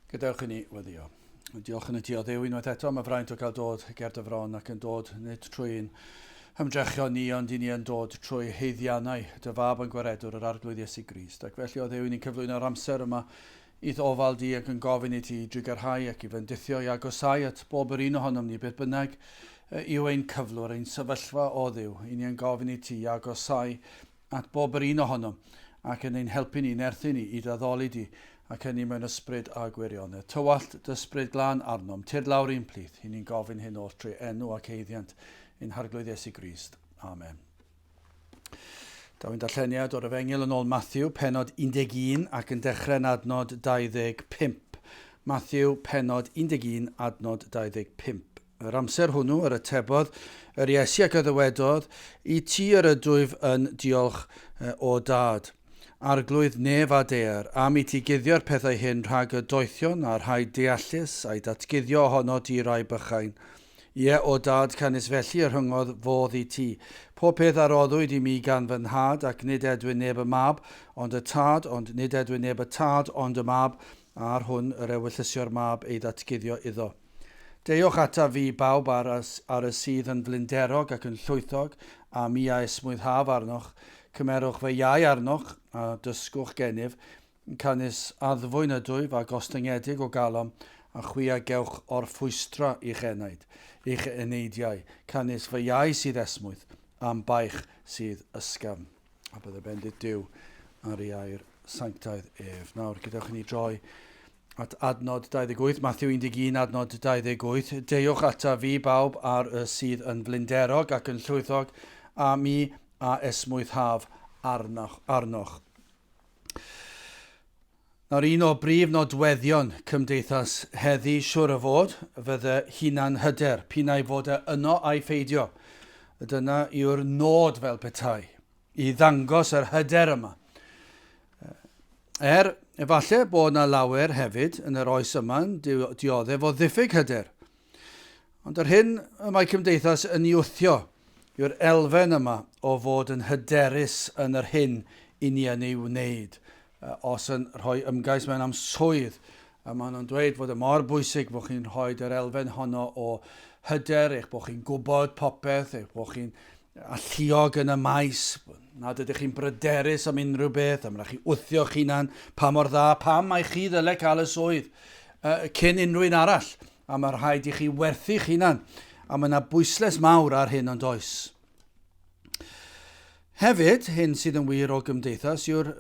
Gadewch i ni weddio. Diolch yn y ti o Dduw unwaith eto am y fraint o gael dod ger dy fron ac yn dod nid trwy'n hymdrechion ni ond i ni yn dod trwy haeddiannau dy fab yn gwaredwr yr Arglwydd Iesu Grist. Ac felly o Dduw i ni'n cyflwyno'r amser yma i'th ofal di ac yn gofyn i ti drugarhau ac i fendithio i agosau at bob yr un ohonom ni beth bynnag yw ein cyflwr, ein sefyllfa o Dduw. I ni yn gofyn i ti i agosau at bob yr un ohonom, ac yn ein helpu ni, nerthu ni, i d'addoli di, ac hynny mewn ysbryd a gwirionedd. Tywallt d'ysbryd glân arnom, tyrd lawr i'n plith, i ni'n gofyn hyn oll trwy enw ac haeddiant ein Harglwydd Iesu Grist. Amen. Daw ein darlleniad o'r Efengyl yn ôl Matthew, penod 11 ac yn dechrau yn adnod 25. Matthew, penod 11, adnod 25. Yr amser hwnnw yr atebodd yr Iesu ac a ddywedodd, I ti yr ydwyf yn diolch o Dad, Arglwydd nef a daear, am i ti guddio'r pethau hyn rhag y doethion a'r rhai deallus, a'i datguddio ohonot i rai bychain. Ie, o Dad, canys felly y rhyngodd fodd i ti. Pob peth a roddwyd i mi gan fy Nhad, ac nid edwyn neb y Mab, ond y Tad, ond nid edwyn neb y Tad, ond y Mab, a'r hwn yr ewyllysio'r Mab ei ddatguddio iddo. Deuwch ataf fi, bawb ar, ar y sydd yn flinderog ac yn llwythog, a mi a esmwythaf arnoch. Cymerwch fy iau arnoch, a dysgwch gennyf, canys addfwyn ydwyf a gostyngedig o galon, a chwi a gewch orffwystra i'ch enaid, i'ch eneidiau, canys fy iau sydd esmwyth, a'm baich sydd ysgafn. A bydde bendith Duw ar ei air sanctaidd ef. Nawr, gadewch i ni droi at adnod 28, Matthew 11, adnod 28. Deuwch ata fi bawb ar y sydd yn flinderog ac yn llwythog, a mi a esmwythaf arnoch. arnoch. Nawr, un o brif nodweddion cymdeithas heddi, siwr o fod, fydde hunan hyder, p'un ai fod e yno ai pheidio. Dyna yw'r nod fel petai, i ddangos yr hyder yma. Er, efallai bod yna lawer hefyd yn yr oes yma'n dioddef o ddiffyg hyder. Ond yr hyn y mae cymdeithas yn ei wthio yw'r elfen yma o fod yn hyderus yn yr hyn i ni yn ei wneud. Os yn rhoi ymgais mewn am swydd, a maen nhw'n dweud fod y mor bwysig bod chi'n rhoi yr elfen honno o hyder, eich bod chi'n gwybod popeth, eich bod chi'n alluog yn y maes, nad ydych chi'n bryderus am unrhyw beth, am rhaid chi wthio'ch hunan, pa mor dda, pam mae chi ddyle cael y swydd uh, cyn unrhyw un arall, a mae rhaid i chi werthu'ch hunan, a mae yna bwysles mawr ar hyn ond oes. Hefyd, hyn sydd yn wir o gymdeithas yw'r,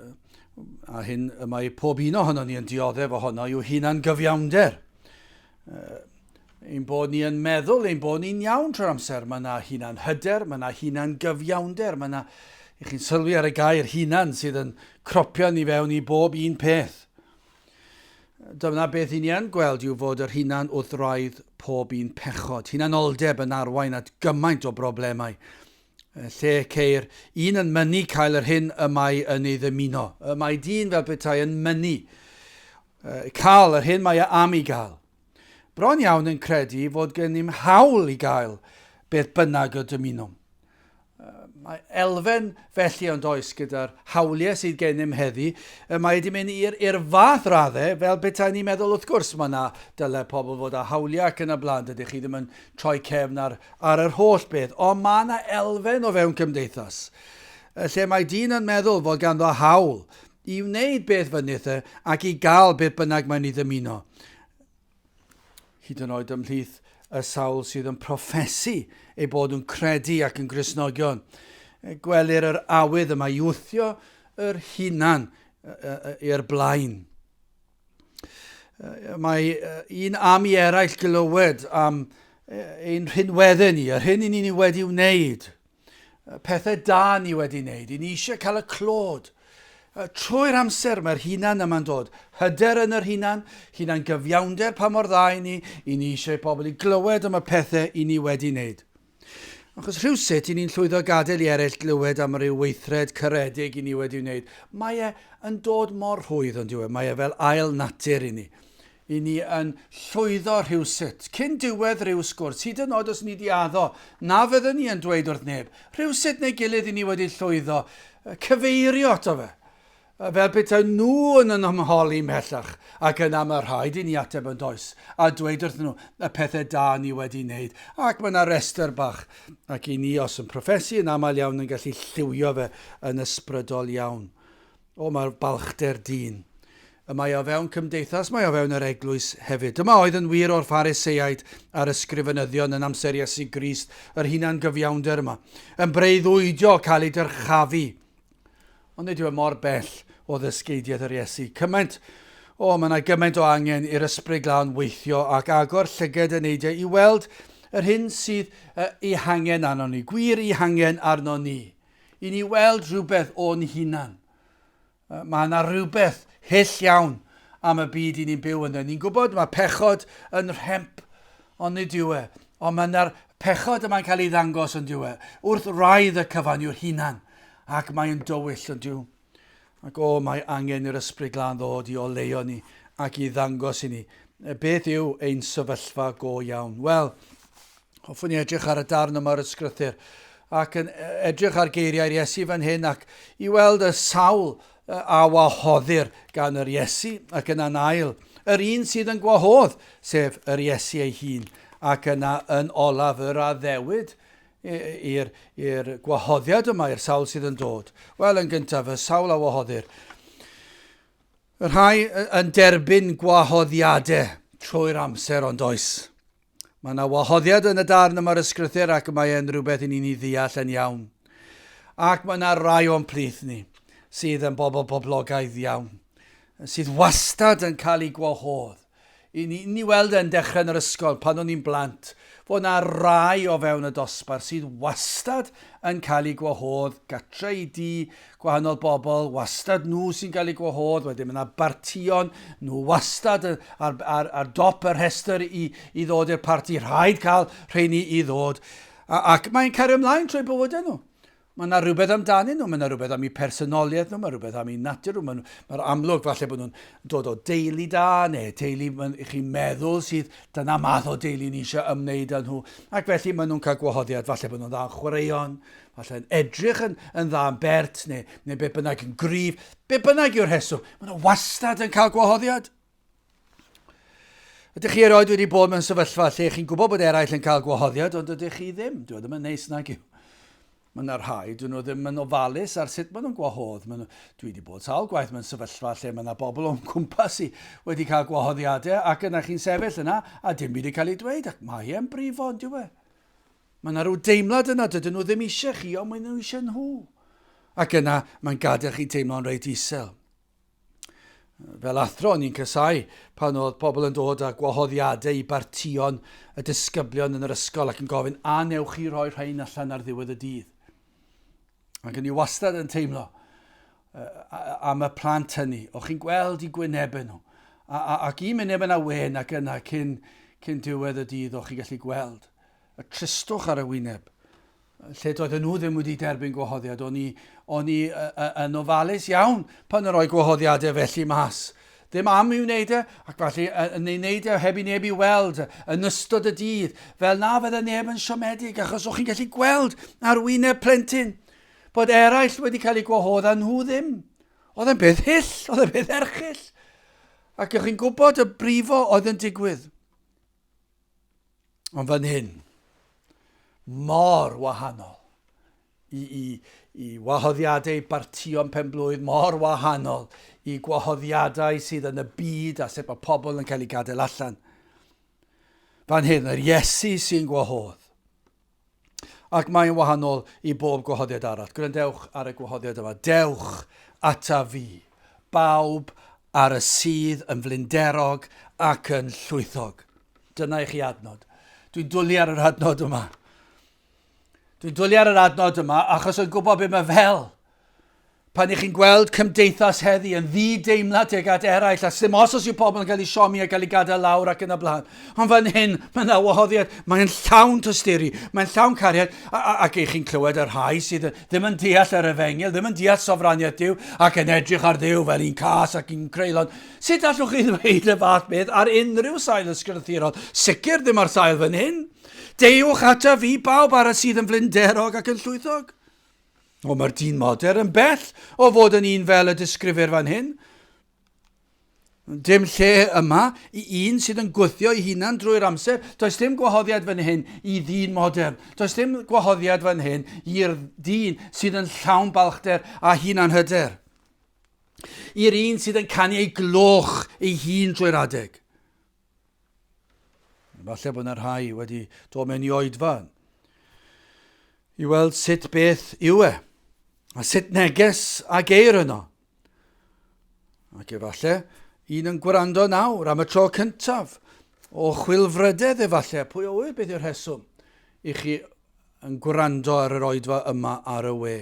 a hyn y mae pob un ohono ni yn dioddef ohono, yw hunan gyfiawnder. Ein bod ni yn meddwl ein bod ni'n iawn trwy'r amser. Mae yna hunan hyder, mae yna hunan gyfiawnder, mae yna... I chi'n sylwi ar y gair hunan sydd yn cropio ni fewn i bob un peth. Dyma beth i ni yn gweld yw fod yr hunan wrth wraidd pob un pechod. Hunanoldeb yn arwain at gymaint o broblemau. Lle ceir un yn mynnu cael yr hyn y mae yn ei ddymuno. Y mae dyn fel petai yn mynnu cael yr hyn mae e am ei gael. Bron iawn yn credu fod gennym hawl i gael beth bynnag y dymunwn. Mae elfen felly ond oes gyda'r hawliau sydd gennym heddi, mae wedi mynd i'r i'r fath raddau fel petai ni'n meddwl wrth gwrs mae yna dyle pobl fod â hawliau ac yn y blaen, dydych chi ddim yn troi cefn ar, ar yr holl beth, ond mae yna elfen o fewn cymdeithas lle mae dyn yn meddwl fod ganddo hawl i wneud beth fynydd e ac i gael beth bynnag mae'n ei ddymuno. Hyd yn oed ymhlith y sawl sydd yn proffesu eu bod yn credu ac yn Gristnogion. Gwelir yr awydd yma i wthio yr hunan i'r blaen. Mae un am i eraill glywed am ein rhinweddau ni, yr hyn i ni wedi wneud, pethau da ni wedi wneud, i ni eisiau cael y clod. Trwy'r amser mae'r hunan yma'n dod. Hyder yn yr hunan, hunan gyfiawnder pa mor dda i ni, i ni eisiau pobl i glywed am y pethau i ni wedi wneud. Achos rhywsut i ni'n llwyddo gadael i eraill glywed am ryw weithred caredig i ni wedi wneud. Mae e yn dod mor rhwydd ond yw e? Mae e fel ail natur i ni. I ni yn llwyddo rhywsut, cyn diwedd rhyw sgwrs, hyd yn oed os ni di addo na fyddwn ni yn dweud wrth neb, rhywsut neu gilydd i ni wedi llwyddo cyfeirio ato fe. Fel petai nhw yn yn ymholi mhellach, ac yna mae rhaid i ni ateb yn does, a dweud wrthyn nhw y pethau da ni wedi wneud, ac mae yna restr bach, ac i ni os yn proffesu yn aml iawn yn gallu lliwio fe yn ysbrydol iawn. O, mae'r balchder dyn. Y mae o fewn cymdeithas, mae o fewn yr eglwys hefyd. Dyma oedd yn wir o'r Phariseaid a'r ysgrifenyddion yn amser Iesu Grist, yr hunan gyfiawnder yma, yn breuddwydio cael ei dyrchafu. Ond nid yw e mor bell o ddysgeidiaeth yr Iesu. Cymaint, o, mae yna gymaint o angen i'r Ysbryd Glân weithio ac agor llyged y neidiau i weld yr hyn sydd ei hangen arnon ni, gwir ei hangen arnon ni, i ni weld rhywbeth o'n hunan. Mae yna rhywbeth hyll iawn am y byd i ni'n byw ynddo. Ni'n gwybod mae pechod yn rhemp, ond nid yw e. Ond mae yna'r pechod yma'n cael ei ddangos yn dyw e. Wrth wraidd y cyfan yw'r hunan, ac mae'n dywyll yn dyw. Ac o, mae angen i'r Ysbryd Glân ddod i oleuo ni ac i ddangos i ni beth yw ein sefyllfa go iawn. Wel, hoffwn i edrych ar y darn yma o'r ysgrythur ac yn edrych ar geiriau'r Iesu fan hyn ac i weld y sawl a wahoddir gan yr Iesu ac yna'n ail, yr un sydd yn gwahodd, sef yr Iesu ei hun, ac yna yn olaf yr addewid i'r gwahoddiad yma, i'r sawl sydd yn dod. Wel, yn gyntaf, y sawl a wahoddir. Y rhai yn derbyn gwahoddiadau trwy'r amser ond oes. Mae yna wahoddiad yn y darn yma'r ysgrythur ac mae e'n rhywbeth i ni'n ei ddeall yn iawn. Ac mae yna rai o'n plith ni sydd yn bobl boblogaidd iawn, sydd wastad yn cael eu gwahodd. I ni, ni weld e'n dechrau yn yr ysgol pan o'n i'n blant, fod yna rai o fewn y dosbarth sydd wastad yn cael eu gwahodd gatre i dŷ gwahanol bobl, wastad nhw sy'n cael eu gwahodd, wedyn mae yna bartïon, nhw wastad ar, ar, ar dop y rhestr i, i ddod i'r parti, rhaid cael rheini i ddod. A, ac mae'n cario ymlaen trwy bywydau nhw. Mae yna rhywbeth amdanyn nhw, mae yna rhywbeth am eu personoliaeth nhw, mae rhywbeth am eu natur nhw. Mae'r mae amlwg falle bod nhw'n dod o deulu da, neu teulu i chi'n meddwl sydd dyna math o deulu ni eisiau ymwneud â nhw. Ac felly maen nhw'n cael gwahoddiad, falle bod nhw'n dda yn chwaraeon, Falle'n edrych yn, yn dda yn bert neu, neu be bynnag yn gryf. Be bynnag yw'r rheswm, maen nhw wastad yn cael gwahoddiad. Ydych chi erioed wedi bod mewn sefyllfa lle chi'n gwybod bod eraill yn cael gwahoddiad, ond ydych chi ddim? Dwi e ddim yn neis nag yw. Mae yna rhai, dyn nhw ddim yn ofalus ar sut maen nhw'n gwahodd. Maen nhw, dwi wedi bod sawl gwaith mewn sefyllfa lle mae yna bobl o'n cwmpas i wedi cael gwahoddiadau ac yna chi'n sefyll yna a dim byd yn cael ei dweud ac mae e'n brifo, ond dyw e? Mae yna rhyw deimlad yna, dydyn nhw ddim eisiau chi, ond maen nhw eisiau nhw. Ac yna, mae'n gadael chi teimlo'n reit isel. Fel athro, o'n i'n casau pan oedd pobl yn dod â gwahoddiadau i bartïon y disgyblion yn yr ysgol ac yn gofyn, a newch chi roi rhain allan ar ddiwedd y dydd? Ac o'n i wastad yn teimlo am y plant hynny. O'ch chi'n gweld i gwynebau nhw. A, a, ac un wyneb yna wen ac yna cyn, cyn diwedd y dydd o'ch chi'n gallu gweld y tristwch ar y wyneb. Lle doedden nhw ddim wedi derbyn gwahoddiad. O'n i, o'n i yn ofalus iawn pan yn rhoi gwahoddiadau felly mas. Ddim am i'w wneud e, ac falle yn ei wneud e heb i neb i weld yn ystod y dydd, fel na fydde neb yn siomedig, achos o'ch chi'n gallu gweld ar wyneb plentyn bod eraill wedi cael eu gwahodd a nhw ddim. Oedd e'n beth hyll, oedd e'n beth erchyll. Ac o'ch chi'n gwybod y brifo oedd yn digwydd. Ond fan hyn, mor wahanol i, i, i wahoddiadau bartïon penblwydd, mor wahanol i gwahoddiadau sydd yn y byd a sut mae pobl yn cael eu gadael allan. Fan hyn, yr Iesu sy'n gwahodd. Ac mae'n wahanol i bob gwahoddiad arall. Gwrandewch ar y gwahoddiad yma. Dewch ata fi, bawb ar y sydd yn flinderog ac yn llwythog. Dyna i chi adnod. Dwi'n dwlu ar yr adnod yma. Dwi'n dwlu ar yr adnod yma achos yn gwybod beth mae fel. Pan ych chi'n gweld cymdeithas heddi yn ddi-deimlad tuag at eraill, a sy'n os os yw pobl yn cael eu siomi a cael eu gadael lawr ac yn y blaen. Ond fan hyn, mae yna wahoddiad, mae'n llawn tosturi, mae'n llawn cariad, a, a, ac ych chi'n clywed y rhai sydd ddim yn deall yr efengyl, ddim yn deall sofraniaeth Duw, ac yn edrych ar Dduw fel un cas ac un creulon. Sut allwch chi ddweud y fath beth ar unrhyw sail ysgrythurol? Sicr ddim ar sail fan hyn. Deuwch ata fi bawb ar y sydd yn flinderog ac yn llwythog. O, mae'r dyn modern yn bell o fod yn un fel y disgrifir fan hyn. Dim lle yma i un sydd yn gwthio ei hunan drwy'r amser. Does dim gwahoddiad fan hyn i ddyn modern. Does dim gwahoddiad fan hyn i'r dyn sydd yn llawn balchder a hunanhyder. I'r un sydd yn canu ei gloch ei hun drwy'r adeg. Falle bod yna rhai wedi dod mewn i oedfa i weld sut beth yw e, a sut neges a geir yno. Ac efallai un yn gwrando nawr am y tro cyntaf o chwilfrydedd efallai, pwy o ŵyr beth yw'r rheswm i chi yn gwrando ar yr oedfa yma ar y we.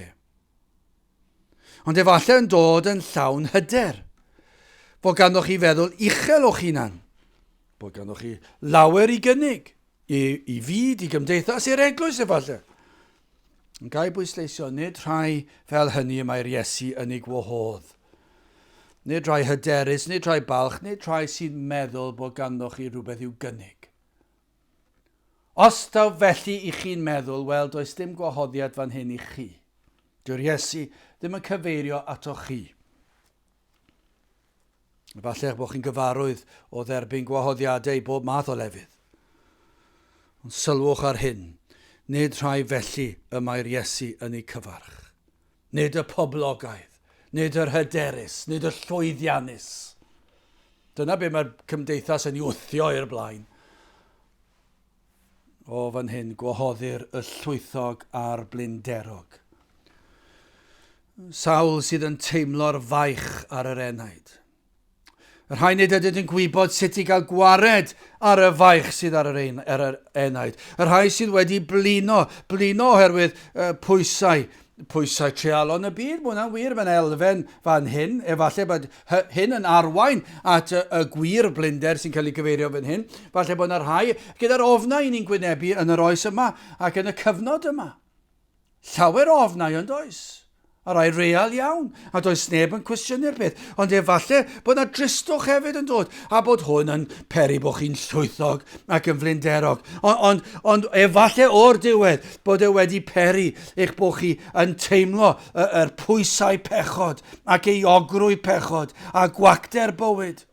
Ond efallai yn dod yn llawn hyder. Bod ganddoch chi feddwl uchel o'ch hunan. Bod ganddoch chi lawer i gynnig. I, i fyd, i gymdeithas, i'r eglwys efallai. Yn gael bwysleisio, nid rhai fel hynny y mae'r Iesu yn ei gwahodd. Nid rhai hyderus, nid rhai balch, nid rhai sy'n meddwl bod ganddoch chi rhywbeth i'w gynnig. Os taw felly i chi'n meddwl, wel, does dim gwahoddiad fan hyn i chi. Dyw'r Iesu ddim yn cyfeirio atoch chi. Efallai eich bod chi'n gyfarwydd o dderbyn gwahoddiadau i bob math o lefydd. Ond sylwch ar hyn, nid rhai felly y mae'r Iesu yn eu cyfarch. Nid y poblogaidd, nid yr hyderus, nid y llwyddiannus. Dyna be mae'r cymdeithas yn ei wthio i'r blaen. O fan hyn, gwahoddir y llwythog a'r blinderog. Sawl sydd yn teimlo'r faich ar yr enaid. Y rhai nid ydynt yn gwybod sut i gael gwared ar y faich sydd ar yr, ein, ar yr enaid. Y rhai sydd wedi blino, blino oherwydd uh, pwysau, pwysau treialon y byd. Mae hwnna'n wir, mae'n elfen fan hyn. Efallai bod hyn yn arwain at y, y gwir blinder sy'n cael ei gyfeirio fan hyn. Falle bod yna rhai gyda'r ofnau i ni'n gwynebu yn yr oes yma ac yn y cyfnod yma. Llawer o ofnau yn does? A rai real iawn, a does neb yn cwestiynu'r peth. Ond efallai bod yna dristwch hefyd yn dod, a bod hwn yn peri bod chi'n llwythog ac yn flinderog. Ond, ond, ond efallai o'r diwedd bod e wedi peri eich bod chi yn teimlo yr, yr pwysau pechod ac euogrwydd pechod a gwacter bywyd.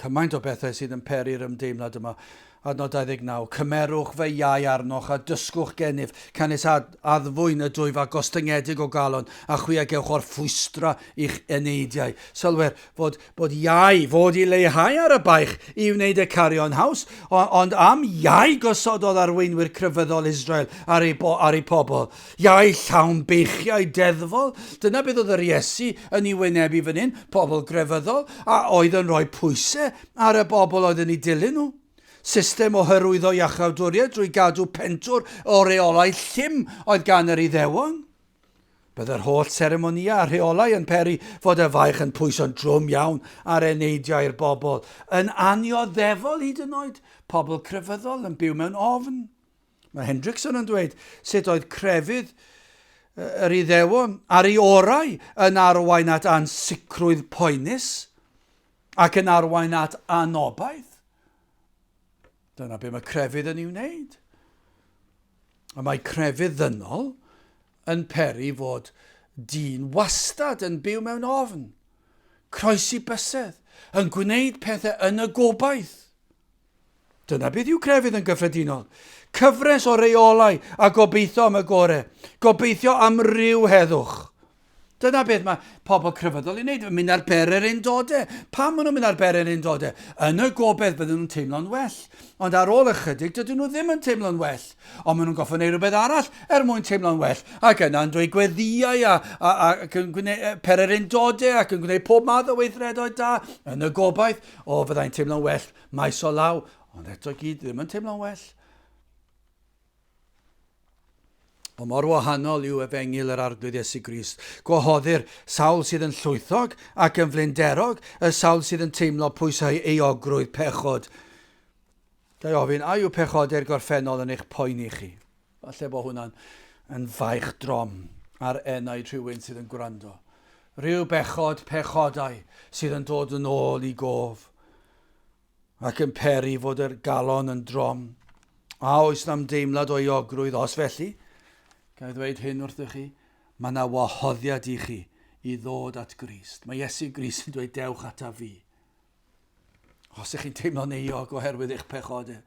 Cymaint o bethau sydd yn peri'r ymdeimlad yma. Adnod 29. Cymerwch fy iau arnoch a dysgwch gennyf, canys ad, addfwyn ydwyf a gostyngedig o galon, a chwi a gewch orffwystra i'ch eneidiau. Sylwer fod, bod iau fod i leihau ar y baich i wneud y cario'n haws, ond am iau gosododd arweinwyr crefyddol Israel ar ei, bo, ar ei pobl. Iau llawn beichiau deddfol, dyna beth oedd yr Iesu yn ei wynebu fan hyn, pobl grefyddol a oedd yn rhoi pwysau ar y bobl oedd yn ei dilyn nhw. System o hyrwyddo iachawdwriaeth drwy gadw pentwr o reolau llym oedd gan yr Iddewon. Byddai'r holl seremonïau a rheolau yn peri fod y faich yn pwyso'n drwm iawn ar eneidiau'r bobl, yn annioddefol hyd yn oed, pobl crefyddol yn byw mewn ofn. Mae Hendrickson yn dweud sut oedd crefydd yr Iddewon ar ei orau yn arwain at ansicrwydd poenus ac yn arwain at anobaith. Dyna be mae crefydd yn ei wneud. A mae crefydd ddynol yn peri fod dyn wastad yn byw mewn ofn, croesi bysedd, yn gwneud pethau yn y gobaith. Dyna beth yw crefydd yn gyffredinol. Cyfres o reolau a gobeithio am y gore. Gobeithio am ryw heddwch. Dyna beth mae pobl crefyddol yn wneud, mynd ar bererindodau. Pam maen nhw'n mynd ar bererindodau? Yn y gobaith bydden nhw'n teimlo'n well. Ond ar ôl ychydig, dydyn nhw ddim yn teimlo'n well. Ond maen nhw'n gorfod gwneud rhywbeth arall er mwyn teimlo'n well. Ac yna'n dweud gweddïau a, a, a, ac yn gwneud pererindodau ac yn gwneud pob math o weithredoedd da yn y gobaith o fyddai'n teimlo'n well maes o law, ond eto gyd ddim yn teimlo'n well. O mor wahanol yw efengyl yr Arglwydd Iesu Grist. Gwahoddir sawl sydd yn llwythog ac yn flinderog, y sawl sydd yn teimlo pwysau euogrwydd pechod. Ga i ofyn, a yw pechodau'r gorffennol yn eich poeni chi? Falle bod hwnna'n yn faich drom ar enaid rhywun sydd yn gwrando. Rhyw bechod, pechodau sydd yn dod yn ôl i gof ac yn peri fod yr galon yn drom. A oes na ymdeimlad o euogrwydd? Os felly, Ga i ddweud hyn wrthych chi? Mae yna wahoddiad i chi i ddod at Grist. Mae Iesu Grist yn dweud dewch ata fi. Os ych chi'n teimlo'n euog oherwydd eich pechodau,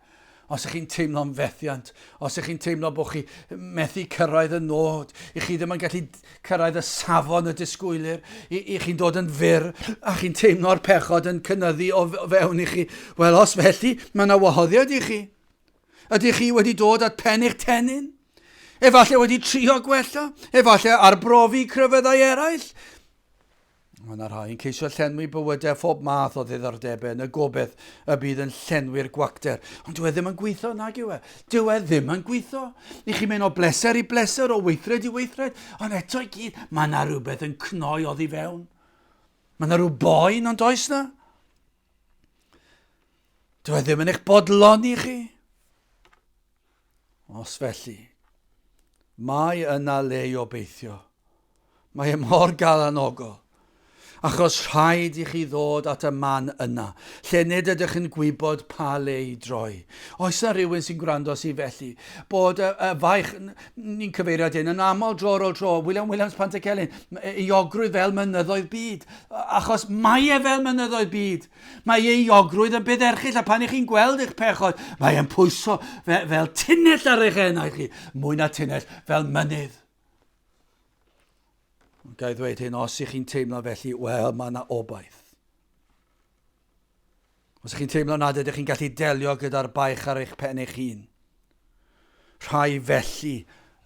os ych chi'n teimlo'n fethiant, os ych chi'n teimlo bod chi methu cyrraedd y nod, i chi ddim yn gallu cyrraedd y safon y disgwylir, i, i chi'n dod yn fyr a chi'n teimlo'r pechod yn cynyddu o fewn i chi, wel os felly, mae yna wahoddiad i chi. Ydych chi wedi dod at pen eich tennyn? Efallai wedi trio gwella? Efallai arbrofi crefyddau eraill? Mae yna rhai yn ceisio llenwi bywydau phob math o ddiddordebau yn y gobeith y bydd yn llenwi'r gwacter. Ond dyw e ddim yn gweithio, nag yw e. Dyw e ddim yn gweithio. I chi'n mynd o bleser i bleser, o weithred i weithred, ond eto i gyd, mae yna rhywbeth yn cnoi oddi fewn. Mae yna rhyw boen, ond oes na? Dyw e ddim yn eich bodloni chi. Os felly, mae yna le i obeithio. Mae e mor galanogol. Achos rhaid i chi ddod at y man yna, lle nid ydych yn gwybod pa le i droi. Oes na rhywun sy'n gwrando sydd felly? Bod y, y faich, ni'n cyfeirio at hyn yn aml dro ar ôl tro, William Williams Pantycelyn, euogrwydd fel mynyddoedd byd. Achos mae e fel mynyddoedd byd. Mae euogrwydd yn beth erchyll, a pan ych chi'n gweld eich pechod, mae e'n pwyso fe, fel tunnell ar eich enau chi, mwy na tunnell, fel mynydd. Ga i ddweud hyn, os ych chi'n teimlo felly, wel, mae yna obaith. Os ych chi'n teimlo nad ydych chi'n gallu delio gyda'r baich ar eich pen eich hun, Rhai felly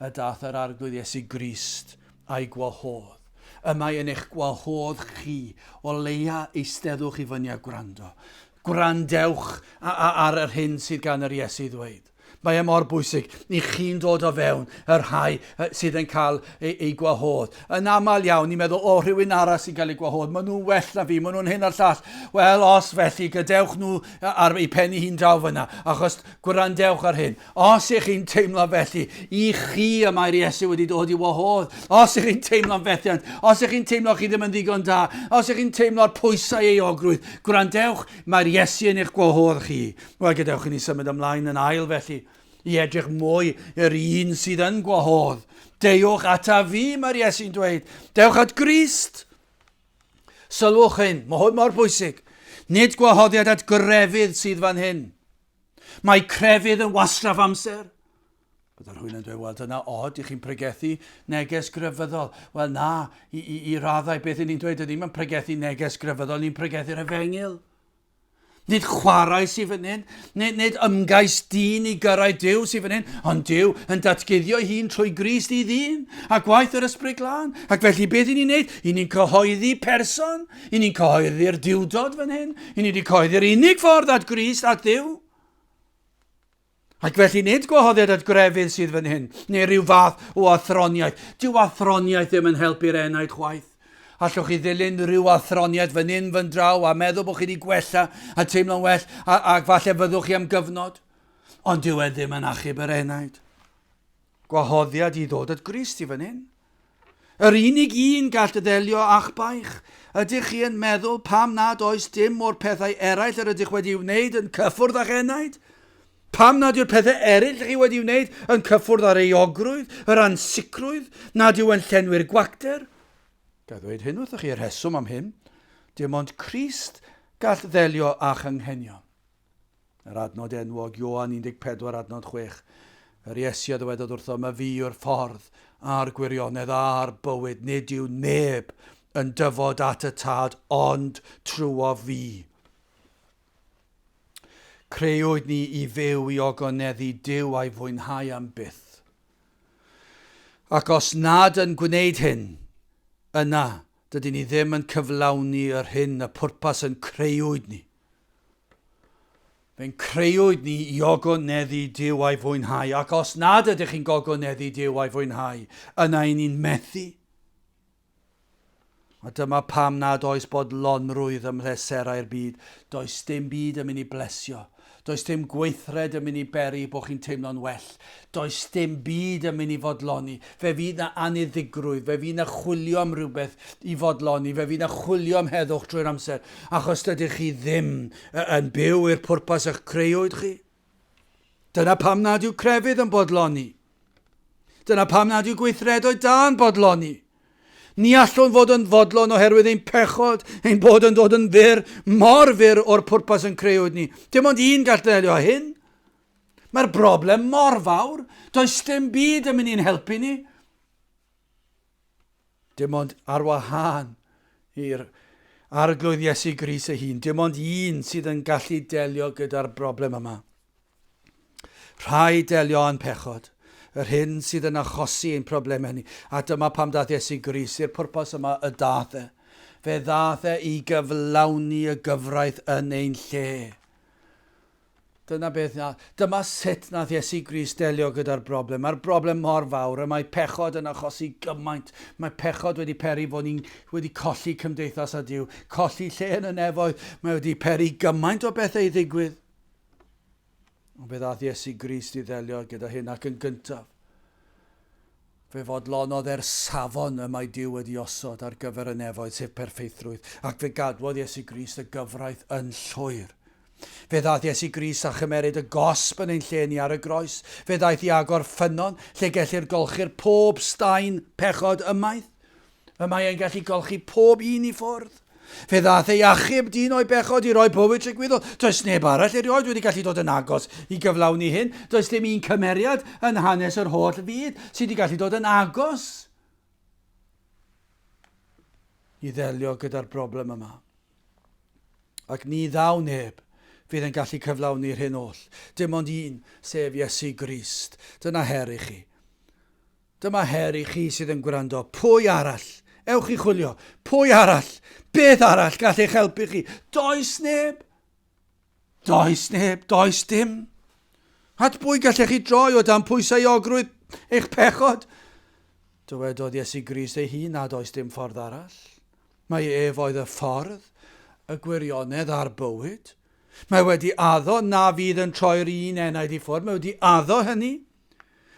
y daeth yr Arglwydd Iesu Grist a'i gwahodd. Y mae yn eich gwahodd chi, o leia eisteddwch i fyny a gwrando. Gwrandewch ar yr hyn sydd gan yr Iesu i ddweud. Mae e mor bwysig i chi'n dod o fewn y rhai sydd yn cael ei, ei gwahodd. Yn aml iawn, ni'n meddwl, o, rhywun arall sy'n cael ei gwahodd, maen nhw'n well na fi, maen nhw'n hyn a'r llall. Wel, os felly, gadewch nhw ar eu pen eu hun draw fyna, achos Gwrandewch ar hyn. Os ych chi'n teimlo felly, i chi y mae'r Iesu wedi dod i wahodd. Os ych chi'n teimlo'n fethiant, os ych chi'n teimlo chi ddim yn ddigon da, os ych chi'n teimlo'r pwysau euogrwydd, gwrandewch, mae'r Iesu yn eich gwahodd chi. Wel, gadewch i ni symud ymlaen yn ail felly, i edrych mwy i'r un sydd yn gwahodd. Deuwch ata fi, mae'r Iesu'n dweud. Dewch at Grist. Sylwch hyn, mae hwn mor bwysig. Nid gwahoddiad at grefydd sydd fan hyn. Mae crefydd yn wastraff amser. Byddai rhywun yn dweud, wel dyna od, i chi'n pregethu neges grefyddol. Wel na, i, i, i raddau beth i ni'n dweud, ni'n pregethu neges grefyddol, ni'n pregethu'r efengyl. Nid chwarae sydd fan hyn, nid, nid ymgais dyn i gyrraedd Duw sydd fan hyn, ond Duw yn datguddio ei hun trwy Grist i ddyn, a gwaith yr Ysbryd Glân. Ac felly beth i ni'n neud? I ni'n cyhoeddi person, i ni'n cyhoeddi'r Duwdod fan hyn, i ni wedi cyhoeddi'r unig ffordd at Grist, at Dduw. Ac felly nid gwahoddiad at grefydd sydd fan hyn, neu rhyw fath o athroniaeth. Dyw athroniaeth ddim yn helpu'r enaid chwaith. Allwch chi ddilyn rhyw athroniaeth fan hyn fan draw a meddwl bod chi wedi gwella a teimlo'n well a, ac falle fyddwch chi am gyfnod. Ond dyw e ddim yn achub yr enaid. Gwahoddiad i ddod at Grist i fan hyn. Yr unig un gall ddelio â'ch baich. Ydych chi yn meddwl pam nad oes dim o'r pethau eraill yr ydych wedi'i wneud yn cyffwrdd â'ch enaid? Pam nad yw'r pethau eraill chi wedi'i wneud yn cyffwrdd â'r euogrwydd, yr ansicrwydd, nad yw yn llenwi'r gwacter? Ga i ddweud hyn wrthych chi, y rheswm am hyn, dim ond Crist gall ddelio â'ch anghenion. Yr adnod enwog, Ioan 14 adnod 6. Yr Iesu a ddywedodd wrtho, Mae fi yw'r ffordd a'r gwirionedd a'r bywyd, nid yw neb yn dyfod at y Tad ond trwyo fi. Creuwyd ni i fyw i ogoneddu Duw a'i fwynhau am byth. Ac os nad yn gwneud hyn, yna dydyn ni ddim yn cyflawni yr hyn y pwrpas yn creuwyd ni. Fe'n creuwyd ni i ogoneddu Duw a'i fwynhau, ac os nad ydych chi'n gogoneddu Duw a'i fwynhau, yna i ni'n methu. A dyma pam nad oes bodlonrwydd ym mhleserau'r byd. Does dim byd yn mynd i blesio. Does dim gweithred yn mynd i beri bod chi'n teimlo'n well. Does dim byd yn mynd i fodloni. Fe fydd 'na anniddigrwydd, fe fydd 'na chwilio am rhywbeth i fodloni, fe fydd 'na chwilio am heddwch drwy'r amser, achos dydych chi ddim yn byw i'r pwrpas y'ch creuwyd chi. Dyna pam nad yw crefydd yn bodloni. Dyna pam nad yw gweithredoedd da'n bodloni. Ni allwn fod yn fodlon oherwydd ein pechod, ein bod yn dod yn fyr, mor fyr o'r pwrpas yn creuwyd ni. Dim ond un gall ddelio â hyn. Mae'r broblem mor fawr, does dim byd yn mynd i'n helpu ni. Dim ond ar wahân i'r Arglwydd Iesu Grist ei hun, dim ond un sydd yn gallu delio gyda'r broblem yma. Rhaid delio â'n pechod, yr hyn sydd yn achosi ein problemau ni. A dyma pam daeth Iesu Grist i'r pwrpas yma y daeth e. Fe ddaeth e i gyflawni y gyfraith yn ein lle. Dyna beth na, dyma sut nath Iesu Grist delio gyda'r broblem. Mae'r broblem mor fawr, y mae pechod yn achosi gymaint. Mae pechod wedi peri fod ni'n wedi colli cymdeithas â Duw, colli lle yn y nefoedd. Mae wedi peri gymaint o bethau i ddigwydd. Ond fe ddaeth Iesu Grist i ddelio gyda hyn ac yn gyntaf. Fe fodlonodd e'r safon y mae Duw wedi osod ar gyfer y nefoedd, sef perffeithrwydd, ac fe gadwodd Iesu Grist y gyfraith yn llwyr. Fe ddaeth Iesu Grist a chymeryd y gosb yn ein lle ni ar y groes. Fe ddaeth i agor ffynnon lle gellir golchi'r pob staen pechod ymaith. Y mae e'n gallu golchi pob un i ffwrdd. Fe ddaeth ei achub dyn o'i bechod i roi bywyd tragwyddol. Does neb arall erioed wedi gallu dod yn agos i gyflawni hyn. Does dim un cymeriad yn hanes yr holl fyd sydd wedi gallu dod yn agos i ddelio gyda'r broblem yma. Ac ni ddaw neb fydd yn gallu cyflawni'r hyn oll. Dim ond un, sef Iesu Grist. Dyna her i chi. Dyma her i chi sydd yn gwrando. Pwy arall? Ewch i chwilio. Pwy arall? Beth arall gall eich helpu chi? Does neb. Does neb, does dim. At bwy gallech chi droi o dan pwysauogrwydd eich pechod? Dywedodd Iesu Grist ei hun nad oes dim ffordd arall. Mae ef oedd y ffordd, y gwirionedd a'r bywyd. Mae wedi addo na fydd yn troi'r un enaid i ffwrdd. Mae wedi addo hynny.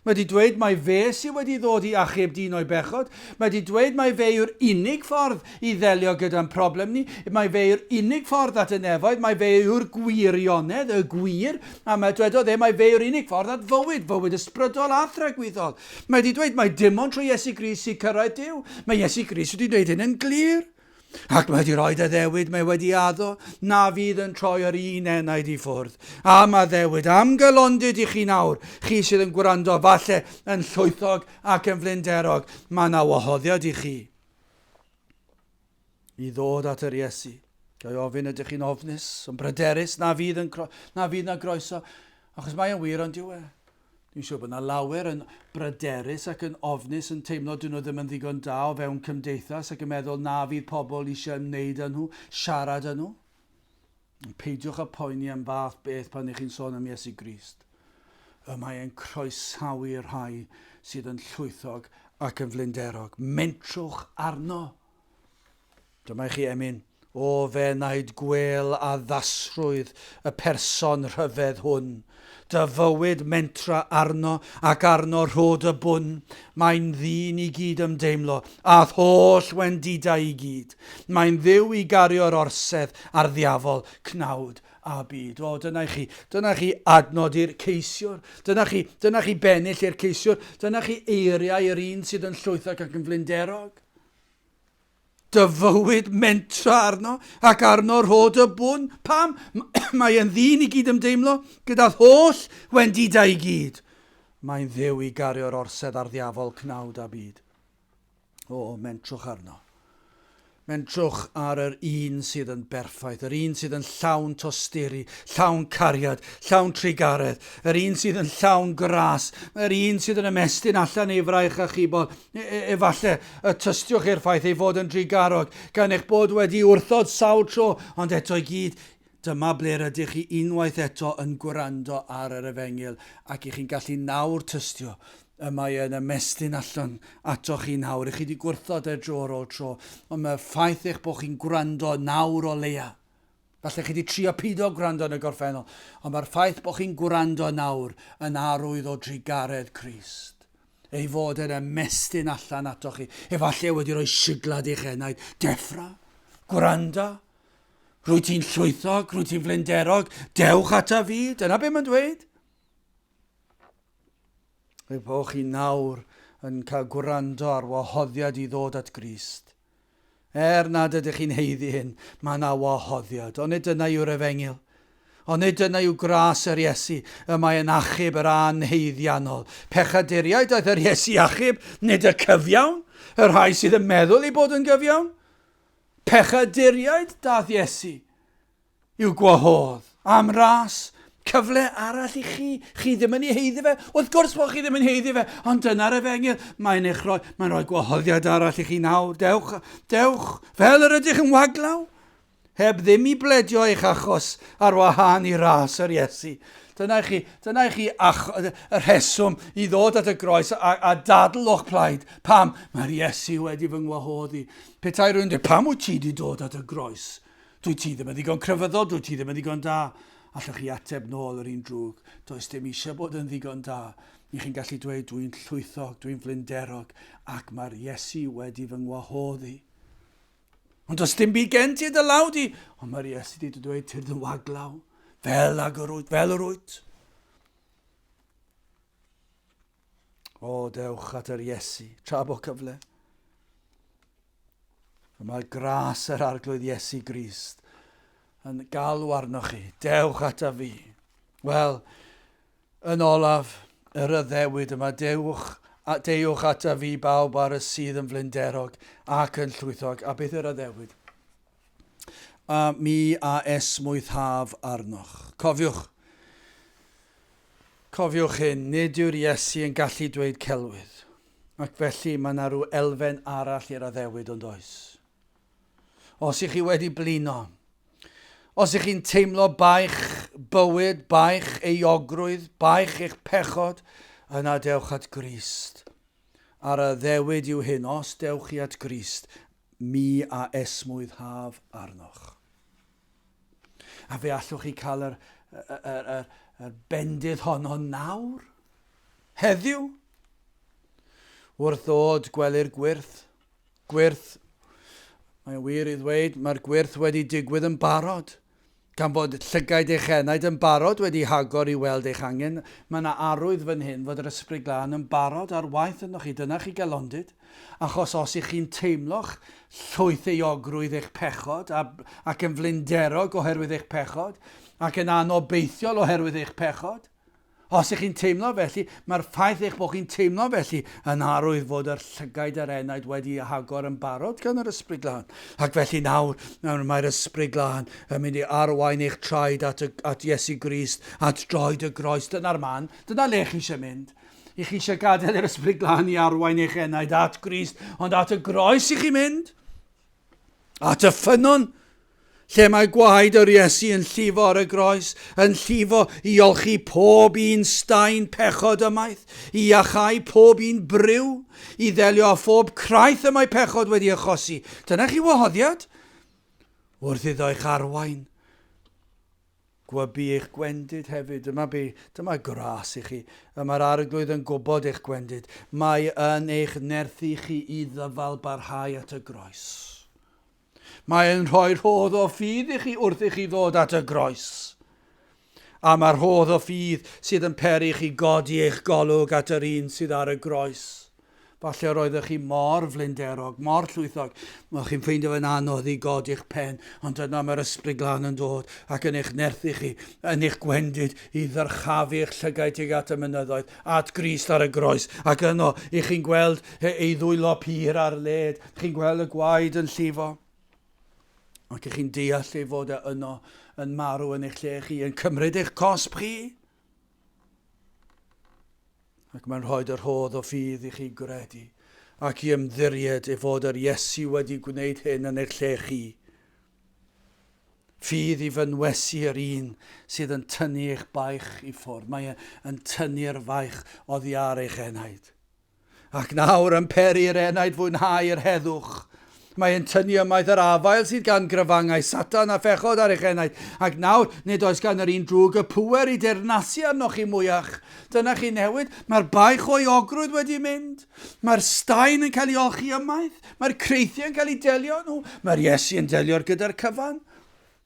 Mae wedi dweud mai fe sydd wedi ddod i achub dyn o'i bechod. Mae wedi dweud mai fe yw'r unig ffordd i ddelio gyda'n problem ni. Mai fe yw'r unig ffordd at y nefoedd. Mai fe yw'r gwirionedd, y gwir. A mae dwedodd e mai fe yw'r unig ffordd at fywyd, fywyd ysbrydol a thragwyddol. Mae wedi dweud mai dim ond trwy Iesu Grist sy'n cyrraedd Duw. Mae Iesu Grist wedi dweud hyn yn glir. Ac mae wedi rhoi addewid, mae wedi addo na fydd yn troi yr un enaid i ffwrdd. Am addewid, am gylondid i chi nawr, chi sydd yn gwrando, falle yn llwythog ac yn flinderog, mae yna wahoddiad i chi i ddod at yr Iesu. Ga i ofyn ydych chi'n ofnus, yn bryderus na fydd, yn, na fydd na groeso, achos mae yn wir ond dyw e. Dwi'n siŵr bod yna lawer yn bryderus ac yn ofnus, yn teimlo dyn nhw ddim yn ddigon da o fewn cymdeithas ac yn meddwl na fydd pobl eisiau ymwneud â nhw, siarad â nhw. Peidiwch â poeni am fath beth pan ych chi'n sôn am Iesu Grist. Y mae e'n croesawu rhai sydd yn llwythog ac yn flinderog. Mentrwch arno! Dyma i chi emyn. O f'enaid gwêl addasrwydd y person rhyfedd hwn. Dy fywyd mentra arno ac arno rho dy bwn. Mae'n ddyn i gyd ymdeimlo, a'th holl wendidau i gyd. Mae'n Dduw i gario'r orsedd a'r ddiafol, cnawd a byd. O, dyna i chi, dyna chi adnod i'r ceisiwr. Dyna chi, dyna chi bennill i'r ceisiwr. Dyna chi eiriau i'r un sydd yn llwythog ac yn flinderog. Dy fywyd mentra arno, ac arno rho dy bwn. Pam? Mae e'n ddyn i gyd ymdeimlo, gyda'r holl wendidau i gyd. Mae'n dduw i gario'r orsedd ar ddiafol cnawd a byd. O, mentrwch arno. Mentrwch ar yr un sydd yn berffaith, yr un sydd yn llawn tosturi, llawn cariad, llawn trugaredd, yr un sydd yn llawn gras, yr un sydd yn ymestyn allan ei fraich achubol. E, e, efalle y tystiwch i'r ffaith ei fod yn drugarog, gan eich bod wedi wrthod sawl tro, ond eto i gyd, dyma ble rydych chi unwaith eto yn gwrando ar yr efengyl ac i chi'n gallu nawr tystio y mae e'n ymestyn allan atoch chi nawr. I chi wedi gwrthod e dro ar ôl tro, ond mae'r ffaith eich bod chi'n gwrando nawr o leia. Falle chi wedi trio pido gwrando yn y gorffennol, ond mae'r ffaith bod chi'n gwrando nawr yn arwydd o drugaredd Crist. Ei fod e'n ymestyn allan atoch chi. Efallai wedi rhoi siglad i'ch enaid. Deffra, gwranda, rwy ti'n llwythog, rwy ti'n flinderog, dewch ata fi. Dyna be mae'n dweud. Ei bod chi nawr yn cael gwrando ar wahoddiad i ddod at Grist. Er nad ydych chi'n haeddu hyn, mae yna wahoddiad. Onid dyna yw'r efengyl? Onid dyna yw gras yr Iesu, y mae yn achub yr anhaeddiannol? Pechaduriaid daeth yr Iesu achub, nid y cyfiawn, y rhai sydd yn meddwl eu bod yn gyfiawn. Pechaduriaid daeth Iesu i'w gwahodd am ras, cyfle arall i chi. Chi ddim yn ei haeddu fe. Wrth gwrs bod chi ddim yn haeddu fe, ond dyna'r efengyl. Mae'n eich rhoi, mae'n rhoi gwahoddiad arall i chi nawr. Dewch, dewch, fel yr ydych yn waglaw. Heb ddim i bledio eich achos ar wahân i ras yr Iesu. Dyna i chi, dyna i chi ach, y rheswm i ddod at y groes a, a dadl o'ch plaid. Pam? Mae'r Iesu wedi fy ngwahodd i. Petai rhywun dweud, pam wyt ti wedi dod at y groes? Dwyt ti ddim yn ddigon crefyddol, dwyt ti ddim yn ddigon da. Allwch chi ateb nôl yr un drwg. Does dim eisiau bod yn ddigon da. I chi'n gallu dweud, dwi'n llwythog, dwi'n flinderog, ac mae'r Iesu wedi fy ngwahodd i. Ond does dim byd gen ti yn dy law di. Ond mae'r Iesu wedi dweud, tyrd yn waglaw, fel ag yr wyt, fel yr wyt. O, dewch at yr Iesu, tra bo cyfle. Y mae gras yr Arglwydd Iesu Grist yn galw arnoch chi. Dewch ata fi. Wel, Yn olaf, yr addewid yma, Deuwch, a, deuwch ataf fi bawb ar y sydd yn flinderog ac yn llwythog. A beth yw'r addewid? A mi a esmwythaf arnoch. Cofiwch, cofiwch hyn, nid yw'r Iesu yn gallu dweud celwydd. Ac felly mae yna rhyw elfen arall i'r addewid ond oes. Os ych chi wedi blino, os ych chi'n teimlo baich bywyd, baich euogrwydd, baich eich pechod, yna dewch at Grist. A'r addewid yw hyn, os dewch chi at Grist, mi a esmwythaf arnoch. A fe allwch chi cael yr, yr, yr, yr, yr bendydd honno nawr, heddiw. Wrth ddod, gwelir gwyrth, Gwyrth. Mae'n wir i ddweud, mae'r gwyrth wedi digwydd yn barod. Gan fod llygaid eich enaid yn barod wedi hagor i weld eich angen, mae yna arwydd fan hyn fod yr Ysbryd Glân yn barod ar waith ynoch chi. Dyna chi gelondid. Achos os ych chi'n teimlo'ch llwyth euogrwydd eich pechod a, ac yn flinderog oherwydd eich pechod ac yn anobeithiol oherwydd eich pechod, Os ych chi'n teimlo felly, mae'r ffaith eich bod chi'n teimlo felly yn arwydd fod yr llygaid a'r enaid wedi eu hagor yn barod gan yr Ysbryd Glân. Ac felly nawr, nawr mae'r Ysbryd Glân yn mynd i arwain eich traed at, y, at Iesu Grist, at droed y groes. Dyna'r man, dyna le chi eisiau mynd. I chi eisiau gadael i'r Ysbryd Glân i arwain eich enaid at Grist, ond at y groes i chi mynd. At y ffynnon, lle mae gwaed yr Iesu yn llifo ar y groes, yn llifo i olchi pob un staen pechod ymaith, i iachau pob un briw, i ddelio â phob craith y mae pechod wedi achosi. Dyna chi wahoddiad. Wrth iddo eich arwain, Gwybu eich gwendid hefyd. Dyma, be, dyma gras i chi. Y mae'r Arglwydd yn gwybod eich gwendid. Mae yn eich nerthu chi i ddyfal barhau at y groes. Mae yn rhoi rhodd o ffydd i chi wrth i chi ddod at y groes. A mae'r rhodd o ffydd sydd yn peri i chi godi eich golwg at yr un sydd ar y groes. Falle roeddech chi mor flinderog, mor llwythog, roeddech chi'n ffeindio fe'n anodd i godi'ch pen, ond yna mae'r Ysbryd Glân yn dod ac yn eich nerthu chi, yn eich gwendid i ddyrchafu eich llygaid tuag at y mynyddoedd, at Grist ar y groes, ac yno i chi'n gweld ei ddwylo pur ar led, chi'n gweld y gwaed yn llifo, ac i chi'n deall ei fod e yno yn marw yn eich lle chi, yn cymryd eich cosb chi. Ac mae'n rhoi y rhodd o ffydd i chi gredu ac i ymddiried ei fod yr Iesu wedi gwneud hyn yn eich lle chi. Ffydd i fynwesu yr un sydd yn tynnu eich baich i ffwrdd. Mae yn tynnu'r faich oddi ar eich enaid. Ac nawr yn peri i'r enaid fwynhau yr heddwch. Mae yn tynnu ymaith yr afael sydd gan grafangau Satan a phechod ar eich enaid. Ac nawr, nid oes gan yr un drwg y pŵer i deyrnasu arnoch chi mwyach. Dyna chi newid. Mae'r baich o euogrwydd wedi mynd. Mae'r staen yn cael ei olchi ymaith. Mae'r creithiau yn cael eu delio nhw. Mae'r Iesu yn delio gyda'r cyfan.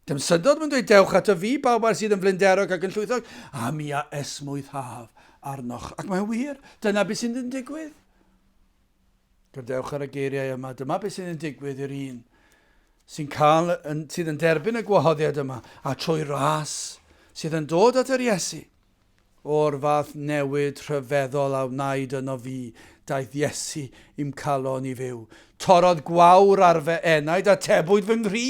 Dim syndod, mae'n dweud, dewch ato fi, bawb ar sydd yn flinderog ac yn llwythog, a mi a esmwythaf arnoch. Ac mae'n wir, dyna beth sy'n digwydd. Gwrandewch ar y geiriau yma. Dyma beth sydd yn digwydd i'r un sy'n cael, yn, sydd yn derbyn y gwahoddiad yma, a trwy ras sydd yn dod at yr Iesu. O'r fath newid rhyfeddol a wnaed yno fi, daeth Iesu i'm calon i fyw. Torrodd gwawr ar fy enaid, atebwyd fy nghri.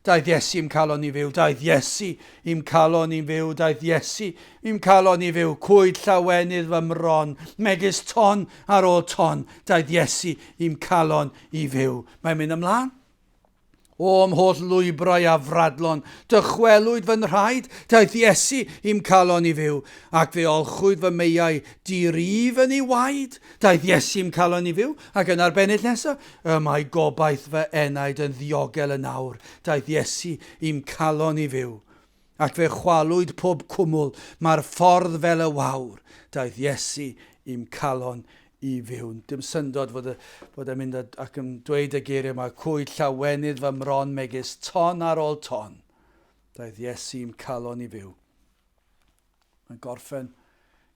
Daeth Iesu i'm calon i fyw, daeth Iesu i'm calon i'n fyw, daeth Iesu i'm calon i fyw, cwyd llawenydd fy mron, megis ton ar ôl ton, daeth Iesu i'm calon i fyw. Mae'n mynd ymlaen. O'm holl lwybrau afradlon, dychwelwyd fy nhraed, daeth Iesu i'm calon i fyw, ac fe olchwyd fy meiau di-rif yn ei waed. Daeth Iesu i'm calon i fyw, ac yna'r bennill nesaf, y mae gobaith fy enaid yn ddiogel yn awr, daeth Iesu i'm calon i fyw. Ac fe chwalwyd pob cwmwl, mae'r ffordd fel y wawr, daeth Iesu i'm calon i fyw. Dim syndod fod, y, fod e'n mynd ac yn dweud y geiriau yma, cwyd llawenydd fy mron megis ton ar ôl ton. Daeth Iesu i'm calon i fyw. Mae'n gorffen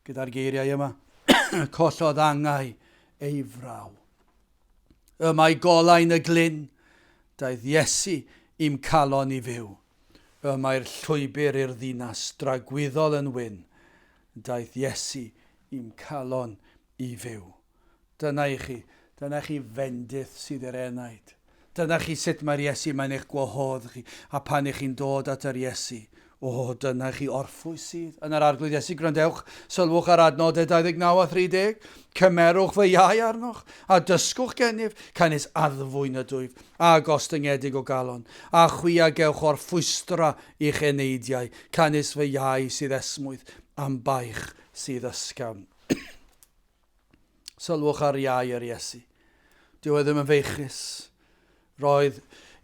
gyda'r geiriau yma. Collodd angau ei fraw. Y mae golau'n y glyn, daeth Iesu i'm calon i fyw. Y mae'r llwybr i'r ddinas dragwyddol yn wyn, daeth Iesu i'm calon i fyw. Dyna i chi, dyna chi fendith sydd i'r enaid. Dyna chi sut mae'r Iesu mae'n eich gwahodd chi, a pan ych chi'n dod at yr Iesu, o, dyna chi orffwys sydd yn yr Arglwydd Iesu. Gwrandewch, sylwch ar adnodau 29 a 30. Cymerwch fy iau arnoch, a dysgwch gennyf, canys addfwyn ydwyf, a gostyngedig o galon, a chwi a gewch orffwystra i'ch eneidiau, canys fy iau sydd esmwyth, a'm baich sydd ysgafn. Sylwch ar iau yr Iesu. Dyw e ddim yn feichus. Roedd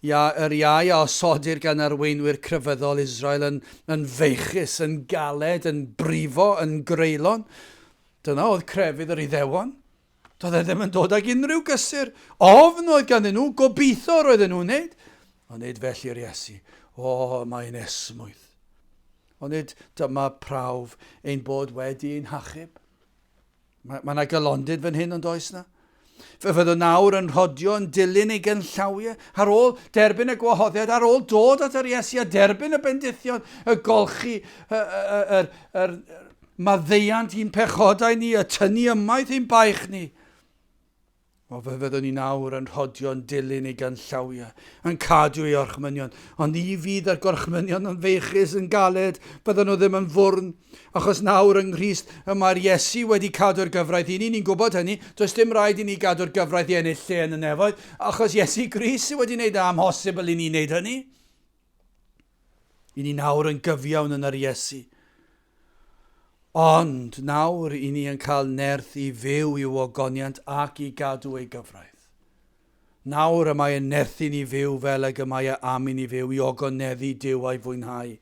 ia, yr iau a osodir gan arweinwyr crefyddol Israel yn, yn feichus, yn galed, yn brifo, yn greulon. Dyna oedd crefydd yr Iddewon. Doedd e ddim yn dod ag unrhyw gysur. Ofn oedd ganddyn nhw, gobeithio roedden nhw'n wneud. Ond nid felly'r Iesu. O, mae'n esmwyth. Ond nid dyma prawf ein bod wedi ein hachub. Mae, mae yna galondid fan hyn, ond oes na? Fe fyddwn nawr yn rhodio yn dilyn ei gynllawiau, ar ôl derbyn y gwahoddiad, ar ôl dod at yr Iesu a derbyn y bendithion, y golchi, y, y, y, yr, yr, maddeuant i'n pechodau ni, y tynnu ymaith ein baich ni. O, fe fyddwn ni nawr yn rhodio'n dilyn ei ganllawiau, yn cadw ei orchmynion, ond ni fydd yr gorchmynion yn feichus, yn galed, bydden nhw ddim yn fwrn, achos nawr yng Nghrist y mae'r Iesu wedi cadw'r gyfraith i ni, ni'n gwybod hynny, does dim rhaid i ni gadw'r gyfraith i ennill lle yn y nefoedd, achos Iesu Grist sydd wedi wneud y amhosibl i ni wneud hynny. I ni nawr yn gyfiawn yn yr Iesu. Ond nawr i ni yn cael nerth i fyw i'w ogoniant ac i gadw ei gyfraith. Nawr y mae yn nerthu ni fyw fel ag y mae e am i ni fyw, i ogoneddu Duw a'i fwynhau.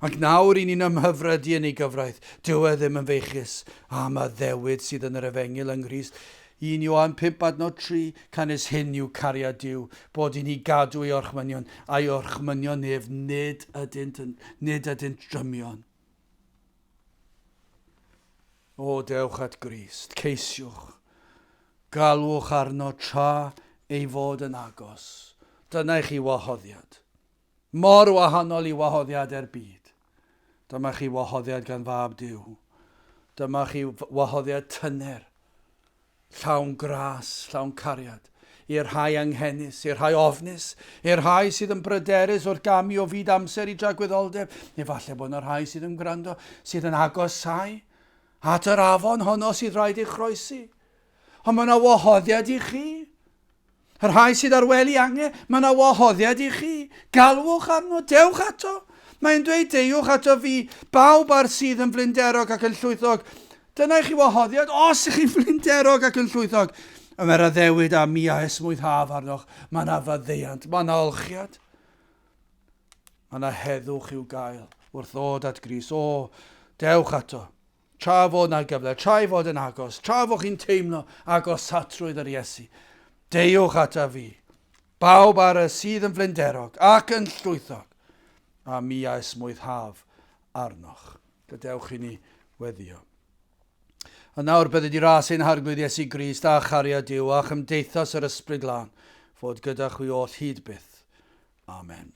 Ac nawr i ni'n ymhyfrydu yn ei gyfraith, dyw e ddim yn feichus am addewid sydd yn yr efengyl yng Nghrist. 1 Ioan 5 adnod 3, Canys hyn yw cariad Duw, bod i ni gadw ei orchmynion, a'i orchmynion ef nid ydynt, yn, nid ydynt drymion. O, dewch at Grist, ceisiwch, galwch arno tra ei fod yn agos. Dyna i chi wahoddiad. Mor wahanol i wahoddiadau'r byd. Dyma chi wahoddiad gan Fab Duw. Dyma chi wahoddiad tyner. Llawn gras, llawn cariad, i'r rhai anghenus, i'r rhai ofnus, i'r rhai sydd yn bryderus wrth gamu o fyd amser i dragwyddoldeb, efallai bod yna rhai sydd yn gwrando sydd yn agosáu at yr afon honno sydd rhaid ei chroesi. Ond mae yna wahoddiad i chi. Y rhai sydd ar wely ange, mae yna wahoddiad i chi. Galwch arno, dewch ato. Mae'n dweud, deuwch ato fi, bawb ar sydd yn flinderog ac yn llwythog. Dyna i chi wahoddiad, os ych chi'n flinderog ac yn llwythog. Y mae'r addewid a mi a esmwythaf arnoch. Mae yna faddeuant, mae yna olchiad. Mae yna heddwch i'w gael wrth ddod at Grist. O, dewch ato. Tra fod 'na gyfle, tra ei fod yn agos, tra fo chi'n teimlo agosatrwydd yr Iesu, deuwch ata fi, bawb ar y sydd yn flinderog ac yn llwythog, a mi a esmwythaf arnoch. Gadewch i ni weddio. A nawr bydded i ras ein Harglwydd Iesu Grist a chariad Duw a chymdeithas yr Ysbryd Glân fod gyda chwi oll hyd byth. Amen.